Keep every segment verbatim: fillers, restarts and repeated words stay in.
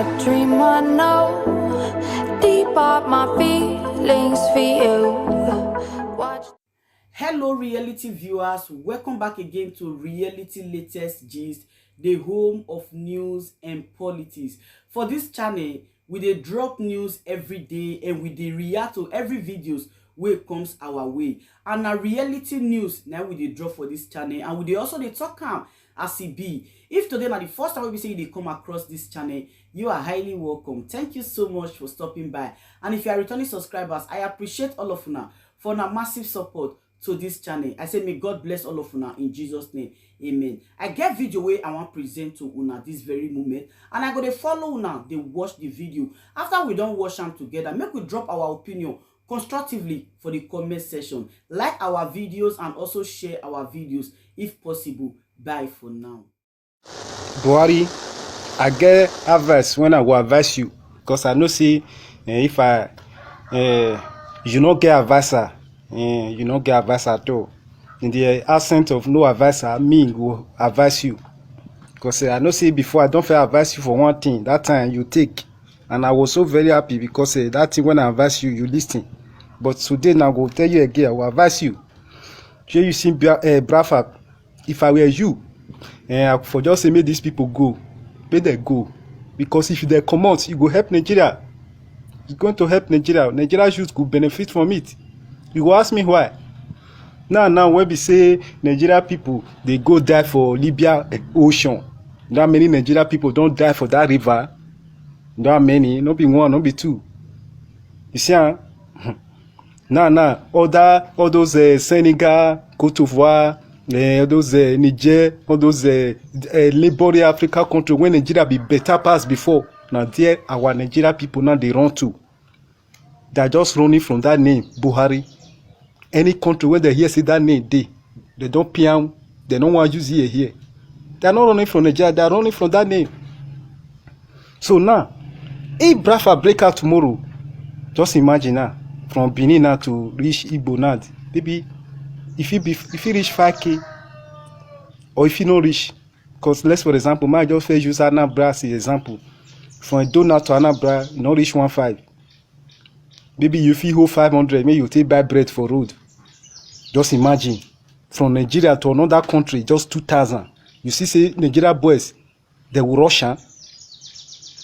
Dream I know, deep are my feelings for you. Watch. Hello, reality viewers. Welcome back again to Reality Latest Gist, the home of news and politics. For this channel, we dey drop news every day and we dey react to every videos wey comes our way. And na reality news na we dey drop for this channel, and we dey also dey talk am as e be. If today na the first time wey be say you dey come across this channel, you are highly welcome. Thank you so much for stopping by. And if you are returning subscribers, I appreciate all of una for una massive support to this channel. I say may God bless all of una in Jesus' name. Amen. I get video wey I wan present to una this very moment, and I go dey follow una dey watch the video. After we don watch am together, make we drop our opinion constructively for the comment section. Like our videos and also share our videos if possible. Bye for now. Buhari, I get advice when I go advise you, because I know say eh, if I eh, you no get advisor, eh, you no get advisor at all. In the absence of no advisor, me go advise you, because eh, I know say before I don fit advise you for one thing. That time you take, and I was so very happy because eh, that thing when I advise you, you listen. But today now I go tell you again, I will advise you. Shey you see Bra- eh, Brafa, if I were you, eh, I for just say make these people go, make dem go, because if dem comot, e go help Nigeria. It's going to help Nigeria. Nigeria youth go benefit from it. You go ask me why. Now now wey be say Nigeria people dey go die for Libya ocean, that many Nigeria people don die for that river. That many, no be one, no be two. You see am? Now now other all those uh, Senegal, Cote d'Ivoire, uh, all those uh, Niger, all those uh, uh, neighboring Africa country wey Nigeria be better pass before, na there our Nigeria people now dey run to. They are just running from that name, Buhari. Any country wey dem hear say that name dey, dem don pay am, dem no wan use ear hear. They are not running from Nigeria, they are running from that name. So now, if Brafa break out tomorrow, just imagine now, from Benin now to reach Igbo now, maybe if e be if e reach five k, or if e no reach, because let's for example, make I just first use Anambra as an example. From Edo now to Anambra, e no reach one five. Maybe you fit hold five hundred, make you take buy bread for road. Just imagine, from Nigeria to another country, just two thousand. You see say Nigeria boys, they will rush am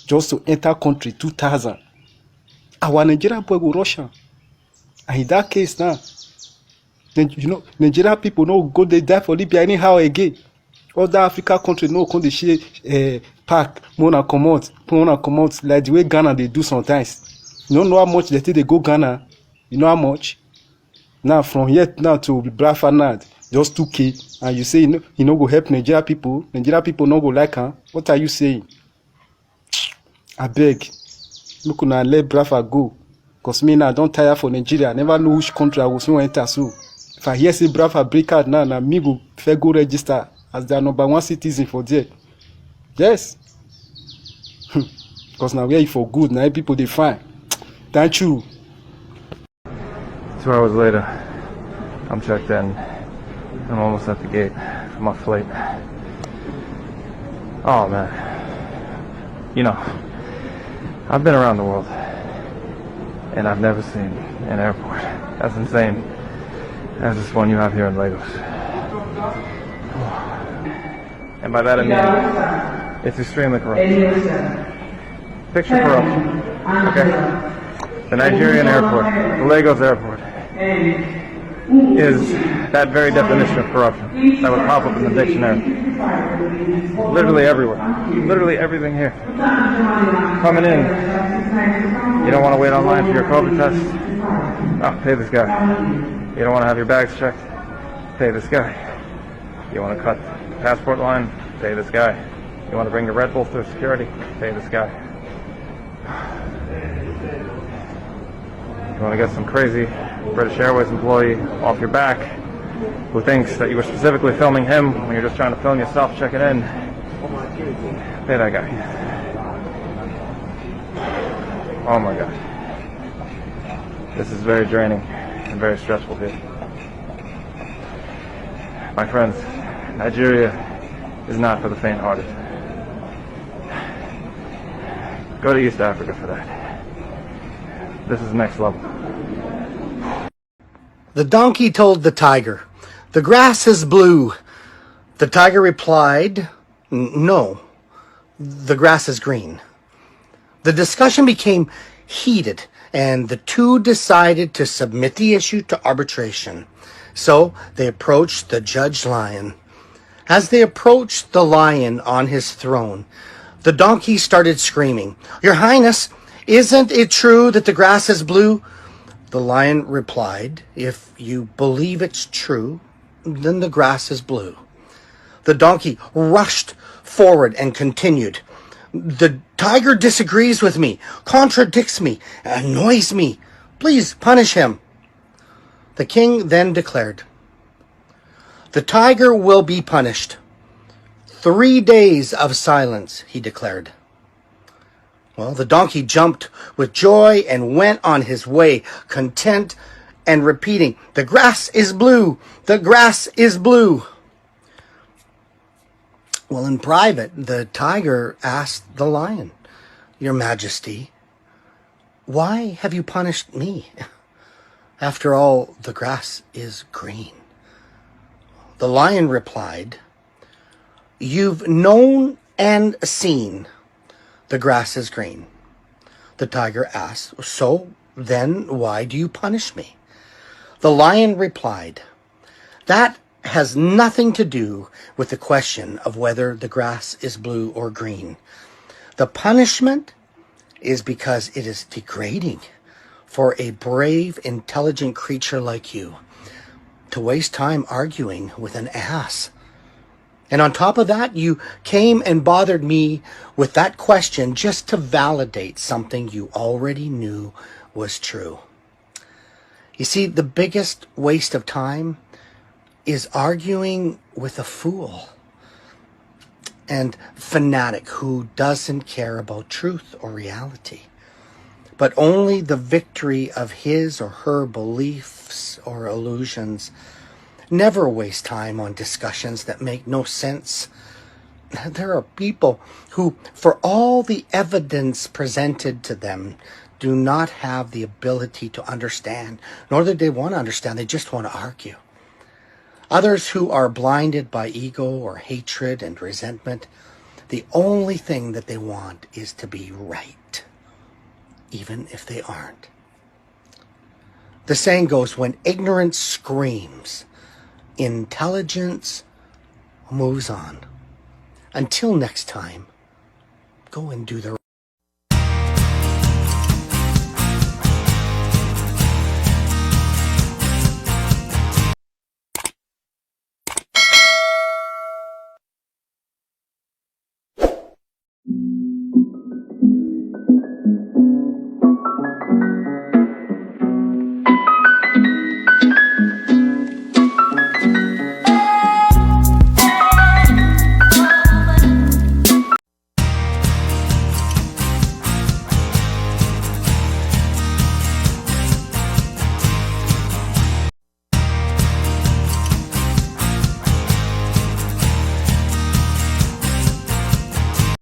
just to enter country, two thousand. Our Nigeria boy go rush am. And in that case now, then you know Nigeria people no go dey die for Libya anyhow again. Other Africa country no come dey share uh, pack, make una comot, make una comot, like the way Ghana dey do sometimes. You no know how much dem take dey go Ghana. You know how much? Now from here now to Brafa now, just two k, and you say you no, you no go help Nigeria people. Nigeria people no go like am. What are you saying? Abeg, make una let Brafa go, cause me now I don tire for Nigeria. I never know which country I go soon enter. So if I hear say Brafa break out now, na me go first go register as their number one citizen for there. Yes, cause na where you for good, na people dey find. Thank you. Two hours later, I'm checked in. I'm almost at the gate for my flight. Oh man. You know, I've been around the world, and I've never seen an airport as insane as this one you have here in Lagos. And by that I mean, it's extremely corrupt. Picture corruption. Okay? The Nigerian airport, the Lagos airport, is that very definition of corruption that would pop up in the dictionary. Literally everywhere. Literally everything here. Coming in, you don't want to wait online for your COVID test? Oh, pay this guy. You don't want to have your bags checked? Pay this guy. You want to cut the passport line? Pay this guy. You want to bring your Red Bull through security? Pay this guy. You want to get some crazy British Airways employee off your back who thinks that you were specifically filming him when you're just trying to film yourself checking in? Pay that guy. Oh my God. This is very draining and very stressful here. My friends, Nigeria is not for the faint-hearted. Go to East Africa for that. This is next level. The donkey told the tiger, "The grass is blue." The tiger replied, "No, the grass is green." The discussion became heated, and the two decided to submit the issue to arbitration. So they approached the judge lion. As they approached the lion on his throne, the donkey started screaming, "Your Highness, isn't it true that the grass is blue?" The lion replied, "If you believe it's true, then the grass is blue." The donkey rushed forward and continued, "The tiger disagrees with me, contradicts me, annoys me. Please punish him." The king then declared, "The tiger will be punished. Three days of silence," he declared. Well, the donkey jumped with joy and went on his way, content and repeating, "The grass is blue, the grass is blue." Well, in private, the tiger asked the lion, "Your Majesty, why have you punished me? After all, the grass is green." The lion replied, "You've known and seen the grass is green." The tiger asked, "So then, why do you punish me?" The lion replied, "That has nothing to do with the question of whether the grass is blue or green. The punishment is because it is degrading for a brave, intelligent creature like you to waste time arguing with an ass. And on top of that, you came and bothered me with that question just to validate something you already knew was true." You see, the biggest waste of time is arguing with a fool and fanatic who doesn't care about truth or reality, but only the victory of his or her beliefs or illusions. Never waste time on discussions that make no sense. There are people who, for all the evidence presented to them, do not have the ability to understand, nor do they want to understand. They just want to argue. Others who are blinded by ego or hatred and resentment, the only thing that they want is to be right, even if they aren't. The saying goes, "When ignorance screams, intelligence moves on." Until next time, go and do the